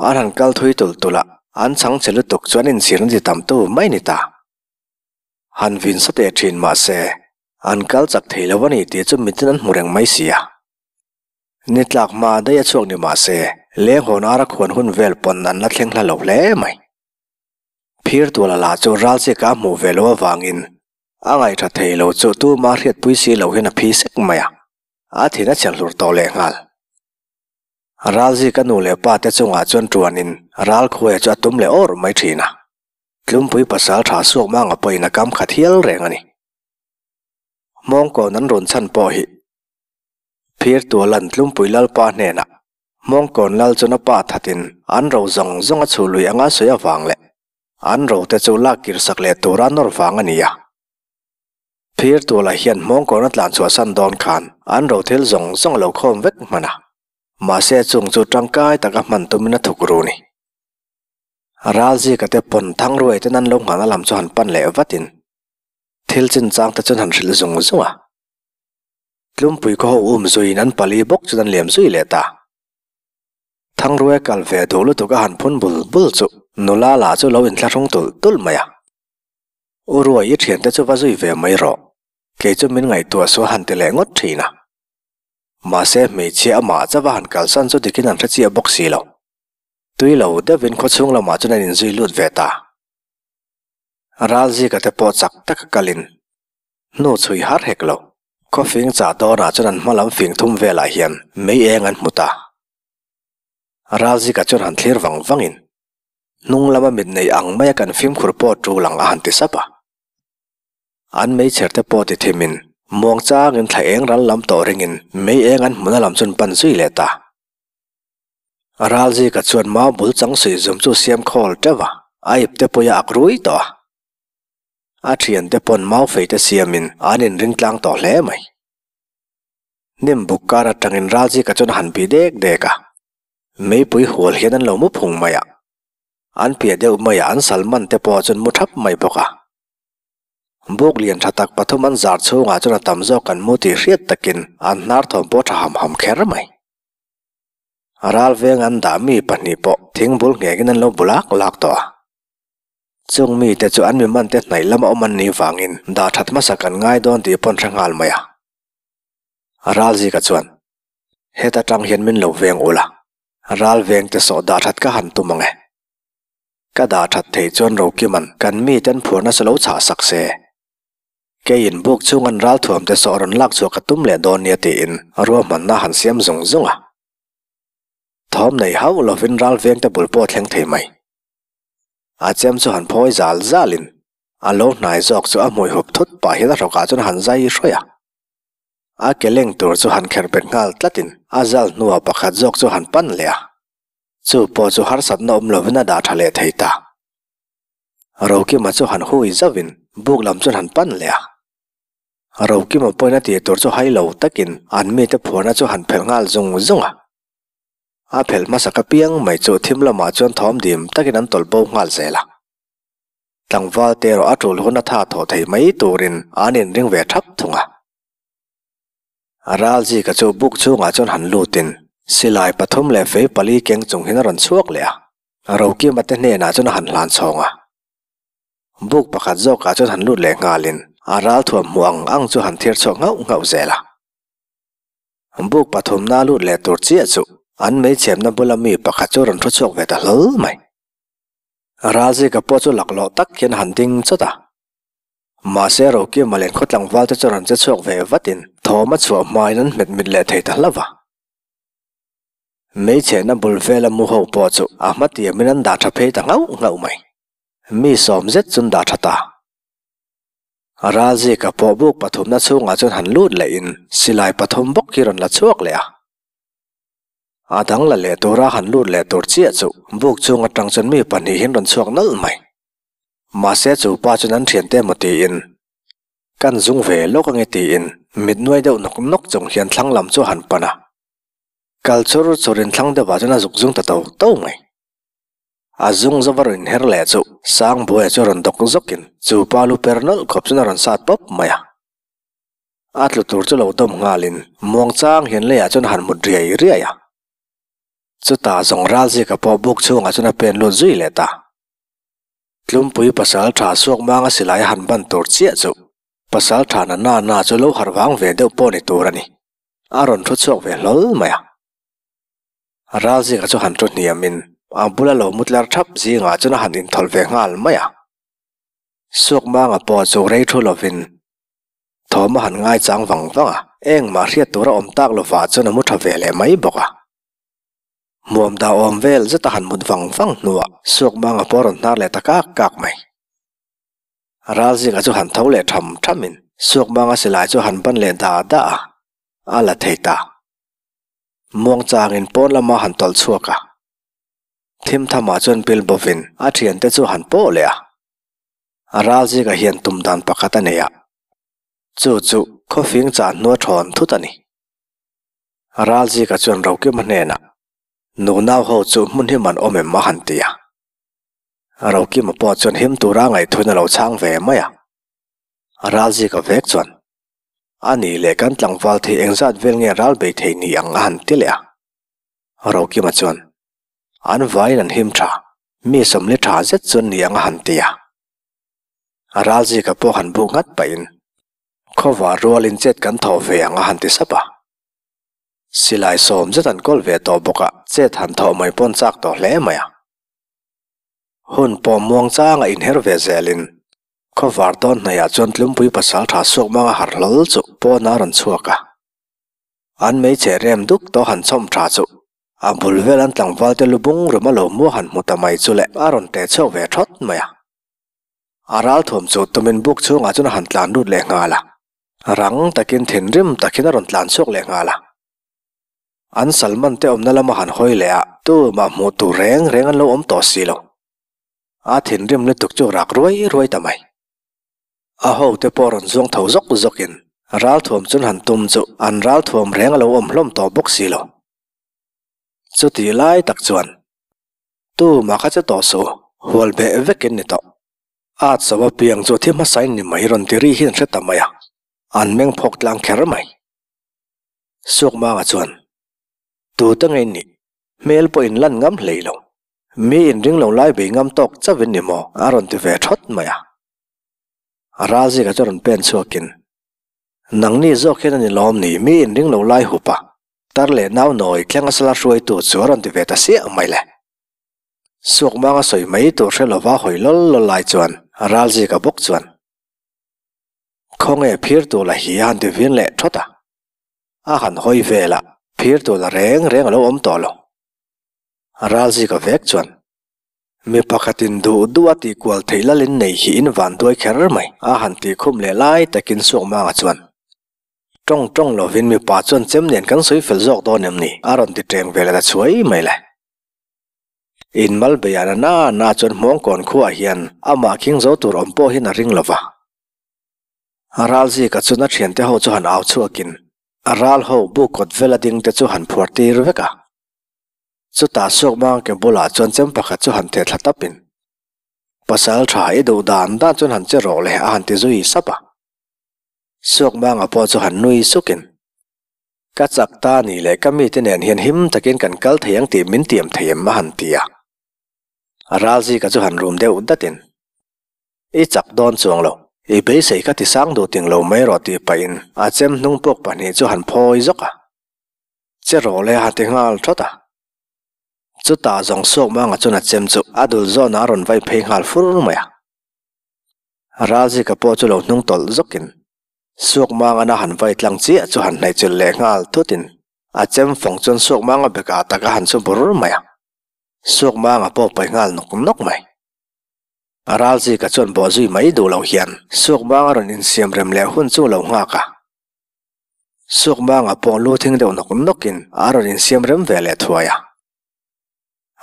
[SPEAKER 1] An han kal thui tulh tulh a, an chhang che lutuk chu an inchhirna ti tam tu mai ni ta. Han vin sateh thin mahse, an kal chak thei lo a ni tih chu mitin an hmu reng mai si a. Ni tlak hma daih a chhuak ni mah se, leng hawn ara khuan hun vel pawn an la thleng hla lo hle mai. Phir tuala lah chu ral chika a hmuh ve loh avangin a ngaihṭha thei lo chu tuma hriatpui si lo hian a phi sek mai a, a thin a chhe hlur tawh lehnghal. Ralzika nu leh pa te chungah chuan ṭuanin Ralkhuaia chu a tum leh awr mai ṭhin a, Tlumpui pasal ṭha suak manga pawhin a kam khat hial reng a ni. Mawngkawn an rawn chhan pawh hi Phir Tualan Tlumpui Lalpa hnenah Hmawngkawn Lal chuna pa thatin an ro zawng zawng a chhuh lui anga sawi avang leh an ro te chu lak kir sak leh tura nawr vang a ni a. Phir Tuala hian Hmawngkawn a tlan chhuahsan dawn khan an ro thil zawng zawng a lo khawm vek hman a, mahse chung chu tangkai taka hman tumin a thuk ru ni. Ralzika te pawn Thangruai ten an lo nghahna lam chu han pan leh vatin thil chinchang te chuan han hrilh zung zung a. Tlumpui khaw ho um zuiin an pali bawk chuan an liam zui leh ta. Thangrue kal ve duh lutuk a han phun bul bul chu nula lah chu lo inthlahrung tulh tulh mai a. U Ruai i thiante chu va zui ve mai rawh, kei chu min ngaihtuah sual han ti leh ngawt thin a. Mahse hmeichhia amah chauh a han kalsan chu dikin an hre chiah bawk si lo. Tui lo deuhin khawchhung lamah chuan an inzui lut ve ta. Ralzika te pawh chak taka kalin Hnu chhui har hek lo. Khawfing chah dawnah chuan an hma lam fing thum velah hian mei eng an hmu ta. Ralzika chuan han thlir vang vangin, hnung lama mit nei ang maia kan fimkhur pawh tul ang a han ti sap a. An meichher te pawh ti thimin, muang changin thla eng ral lam tawh ringin mei eng an hmuna lam chuan pan zui leh ta. Ralzika chuan mau bul chang suih zum chu siam khawl teuh a, a ipte pawih a ak rui tawh a. A thiante pawn mau fei te siamin an inring tlang tawh hle mai. Hnim buk kar atangin Ralzika chuan a han bih dek dek a, meipui hual hian an lo mu phung mai a, an piah deuh maiah an salman te pawh chuan mu thap mai bawk a. Buk lian tha tak pathum an zar chhungah chuan a tam zawk an mu tih hriat takin an hnar thawm pawh tha ham ham kher mai. Ral veng an dah mi pahnih pawh thing bul nghengin an lo bu lak lak tawh a. Chung mite chu an mi mante hnaih lama awm an nih vangin dah that hmasa kan ngai dawn tih pawn hre nghal mai a. Ralzika chuan, Heta tang hian min lo veng ula, ral vengte sawh dah that ka han tum ang e. Ka dah that thei chuan Rokiman kan miten phuarna chu lo chhah sak se. Keiin buk chhung an ralthuam te sawh rawn lak chhuah ka tum leh dawn nia tiin ruahmanna han siam zung zung a. Thawm nei hauh lovin ral vengte bul pawh a thleng thei mai. A chem chu han phawi zal zalin a lo hnai zawk chu a hmui hup thut pah hian a hrawkah chuan han zai hruai a. A ke leng tur chu han kher bet nghal tlatin a zal hnuah pakhat zawk chu han pan leh a. Chu pawh chu harsatna awm lovin a dah tha leh thei ta. Rokima chu han hui zauhin buk lam chuan han pan leh a. Rokima pawhin a tih tur chu hai lo takin an mite phuarna chu han phelh nghal zung zung a. A phelh hmasak apiang mai chu thim lamah chuan thawm dim takin an tawlh bo nghal zel a. Tlangval te erawh a tul hun a tha thawh thei mai turin an inring ve thap thung a. Ralzika chu buk chhungah chuan han lutin silai pathum leh fei pali keng chung hian a rawn chhuak leh a. Rokima te hnenah chuan a han hlan chhawng a. Buk pakhat zawkah chuan han lut leh nghalin a ralthuam hmuh ang ang chu han thir chhuak nghauh nghauh zel a. Buk pathumna lut leh tur chiah chu an meichhemna bula mi pakhat chu rawn thu chhuak ve ta hlawl mai. Ralzika pawh chu laklawh tak hian a han ding chawt a. Mahse Rokima leh khaw tlangval te chu rawn che chhuak ve vatin thawm a chhuah hmain an hmet mit leh thei ta hlauh a. Hmeichhehna bul vela mu ho pawh chu a hma tiamin an dah tha phei ta nghauh nghauh mai. Mi sawm zet chuan dah tha ta. Ralzika pawh buk pathumna chhungah chuan han lut lehin silai pathum bawk hi rawn la chhuak leh a. A dang la leh tura han lut leh tur chiah chu buk chhung atang chuan mi pahnihin rawn chhuak nawlh mai. Mahse chu pa chuan an thiante emaw tiin kan zung ve lawk ange tiin mit nuai deuh nawk nawk chung hian thlang lam chu a han pan a. Kal chur chur in thlang deuhah chuan a zuk zung ta to to mai. A zung zova rawn inher leh chu Sangbuaia chu a rawn dawk zawkin chu pa lu per nawlh khawp chuan a rawn sat pawp mai a. A tlu tur chu lo dawm nghalin muang chang hian leiah chuan a han mut riai riai a. Chutah zawng Ralzika pawh buk chhungah chuan a pen lut zui leh ta. Tlumpui pasal tha suak manga silai a han ban tur chiah chu pasal tha na na na chu lo harh vang ve deuh pawh ni tur a ni. A rawn thu chhuak ve hlawl mai a. Ralzinga chu han thu hniamin a bula lo mutlar thap zingah chuan a han inthawlh ve nghal mai a. Sukmanga pawh chu rei thu lovin thawm a han ngaichang vang vang a, engmah hriat tur a awm tak lovah chuan a mu tha ve leh mai bawk a. Hmuam dah awm vel zet a han mut vang vang hnuah Sukmanga pawh a rawn hnar leh ta kak kak mai. Ralzinga chu han tho leh tham thamin Sukmanga silai chu han ban leh da da a, a la thei ta. Muangchangin pawn lama han tawlh chhuak a. Thim thamah chuan pil bawvin a thiante chu han pawh leh a. Ralzinga hian tum dan pakhat a nei a, chu chu khawfing chah hnua thawn thut a ni. Ralzika chuan Rokima hnenah, Nunau ho chu hmun hi man awm em a han ti a. Rokima pawh chuan him tura ngaihthun a lo chhang ve mai a. Ralzika vek chuan, A nih leh kan tlangval thei engzat vel nge ral bei thei ni ang a han ti leh a. Rokima chuan, An vaiin an him tha, mi sawmli tha zet chuan ni ang a han ti a. Ralzika pawh han bu nghat pahin, Khawvar rualin chet kan thawh ve ang a han ti sap a. Silai sawm zet an kawl ve tawh bawk a, chet han thawh mai pawn chak tawh hle mai a. Hun pawh muang changa inher ve zelin khawvar tawn hnaihah chuan Tlumpui pasal tha suak manga harh hlawl chu pawnah a rawn chhuak a. An hmeichhe rem duk tawh han chhawm tha chu a bul vel an tlangval te lu bung rum a lo hmuh han hmu ta mai chu le a rawn teh chhuak ve thawt mai a. A ral thuam chu tumin buk chhungah chuan a han tlan lut leh nghal a. Rang takin thinrim takin a rawn tlan chhuak leh nghal a. An Salman te awmna lama han hawi leh a, tumah hmuh tur reng reng an lo awm tawh si lo. A thinrim lutuk chu rak ruai ruai ta mai. A hote pawh rawn zuang tho zawk zawkin ralthuam chun han tum chu an ralthuam reng a lo awm hlawm tawh bawk si lo. Chutih lai tak chuan tumah kha che tawh suh u, hual beh vekin ni tawh. At zo apiang chu thi hmasain ni mai rawn ti ri hi an hre ta mai a, an meng phawk tlang kher mai. Sukmanga chuan, Tute ngei nih, hmel pawh in lan ngam hlei lo. Mi inring lo lai bei ngam tawk chauh in ni maw? A rawn ti ve thawt mai a. Ralzika chu rawn pen chhuakin, Nangni zawk hian a ni lawm ni, mi inring lo lai hup a, tar leh nau nawi thleng a sala hruaitu chu a rawn ti ve ta siah mai le. Suakmanga sawi mai tur hre lova hawi lawl lawl lai chuan Ralzika bawk chuan, Khawnge phir tur la hi a han ti vin leh thawt a. A han hawi vel a, phir tur la reng reng a lo awm tawh lo. Ralzika vek chuan, Mi pakhatin duh duh a tihkual theih lalin nei hi in van duai kher mai, a han tih khum leh lai takin Suakmanga chuan, Tawng tawng lovin mipa chuan chem nen kan sawi fel zawk dawn em ni? a rawn ti teng ve leh ta chhuai mai le. In mal beiah na na na chuan Hmawngkawn khuaah hian amah khing zo tur awm pawh hian a ring lo va. Ralzika chuan a thiante ho chu han au chhuakin a ral ho buk kawt vela ding te chu han phuar tir vek a. Chutah Suakmang ke bulah chuan chem pakhat chu han theh thla tapin, Pasal tha i duh dan dan chuan han che rawh le a han ti zui sap a. Suakmanga pawh chu han nui sukin, Ka chak ta ni leh ka mite nen hian him takin kan kal thei ang tih min tiam thei em a han ti a. Ralzika chu han rum deuh datin, I chak dawn chuang lo, i beisei kha ti sang duh ting lo mai rawh tih pahin a chem hnung pawk pahnih chu han phawi zawk a. Che rawh le a han ti nghal thawt a. Chutah zawng suak manga chuan a chem chu a dul zawnah a rawn vai phei nghal fur mai a. Ralzika pawh chu lo hnung tawlh zawkin suak mangana han vai tlang chiah chu han hnaih chilh leh nghal thutin a chem fawng chuan suak manga bekah tak a han chu bur mai a. Suak manga pawh pawi nghal nawk nawk mai. Ralzika chuan bawh zui mai duh lo hian suak manga rawn insiam rem leh hun chu lo nghak a. Sukmanga pawh lu thing deuh nawk nawkin a rawn insiam rem ve leh thuai a.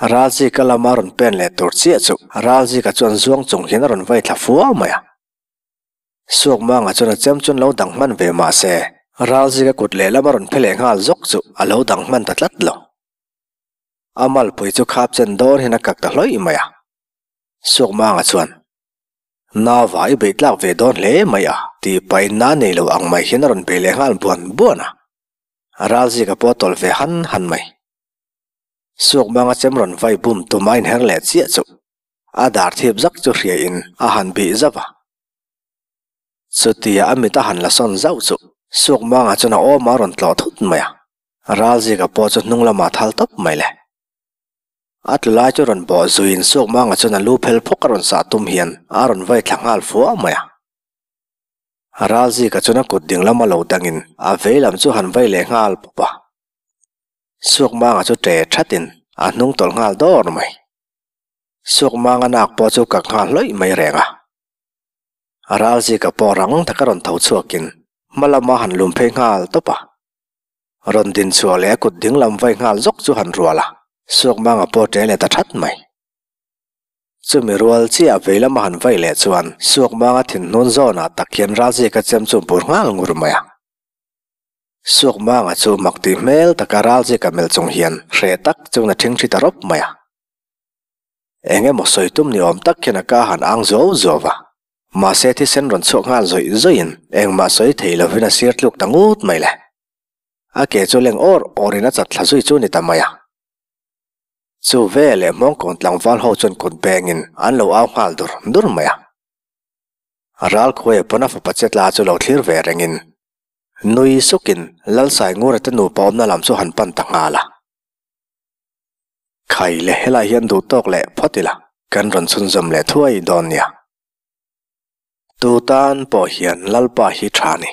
[SPEAKER 1] Ralzika lama rawn pen leh tur chiah chu Ralzika chuan zuang chung hian a rawn vai thla fua mai a. Sukmanga chuan a chem chuan lo dang hman ve mah se, Ralzika kut lehlam a rawn phe leh nghal zawk chu a lo dang hman ta tlat lo. A malpui chu khap chen dawn hian a kak ta hlawih mai a. Sukmanga chuan. Nava i beih tlak ve dawn hle mai a, tih pahin na nei lo ang mai hian a rawn bei leh nghal buan buan a. Ralzika pawh a tawlh ve han han mai. Suakmanga chem rawn vai bum tum a inher leh chiah chu a dar thip zak chu hriain a han bih zauh a. Chutia a mit a han la sawn zauh chu Suakmanga chuan a awm a rawn tlawh thut mai a. Ralzika pawh chu hnung lamah thal tawp mai le. A tlu lai chu rawn bawh zuiin Suakmanga chuan a lu phel phawk a rawn sah tum hian a rawn vai thla nghal fua mai a. Ralzika chuan a kut ding lama lo dangin a vei lam chu han vai leh nghal pawp a. Suakmanga chu ṭe ṭhatin a hnung tawlh nghal dawr mai. Suakmanga nak pawh chu kak nghal hlawih mai reng a. Ralzika pawh rang taka rawn tho chhuakin hma lama han lum phei nghal tawp a. Rawn din chhuah leh a kut ding lam vai nghal zawk chu han rual a, Suakmanga pawh ṭe leh ta ṭhat mai. Chumi rual chiah vei lama han vai leh chuan Suakmanga thinhnun zawnah tak hian Ralzika chem chu bur nghal ngur mai a. Suakmanga chu mak tih hmel taka Ralzika melh chung hian hreh tak chuan a ṭhingṭhi ta rawp mai a. Eng emaw sawi tum ni awm tak hian a ka han ang zuau zuau va. Mahse thisen rawn chhuak nghal zawih zawihin engmah sawi thei lovin a sir tluk ta ngut mai le. A ke chu leng awr awrin a chat thla zui chu ni ta mai a. Chu ve leh hmawngkawn tlangval ho chuan kut bengin an lo au nghal dur dur mai a. Ralkhuaia pawn a fapa che tla chu lo thlir ve rengin nui sukin Lalsaingura te nupa awmna lam chu han pan ta nghal a. Khai le helai hian duh tawk leh phawt ila kan rawn chhunzawm leh thuai dawn nia. Tu tan pawh hian Lalpa hi tha ni.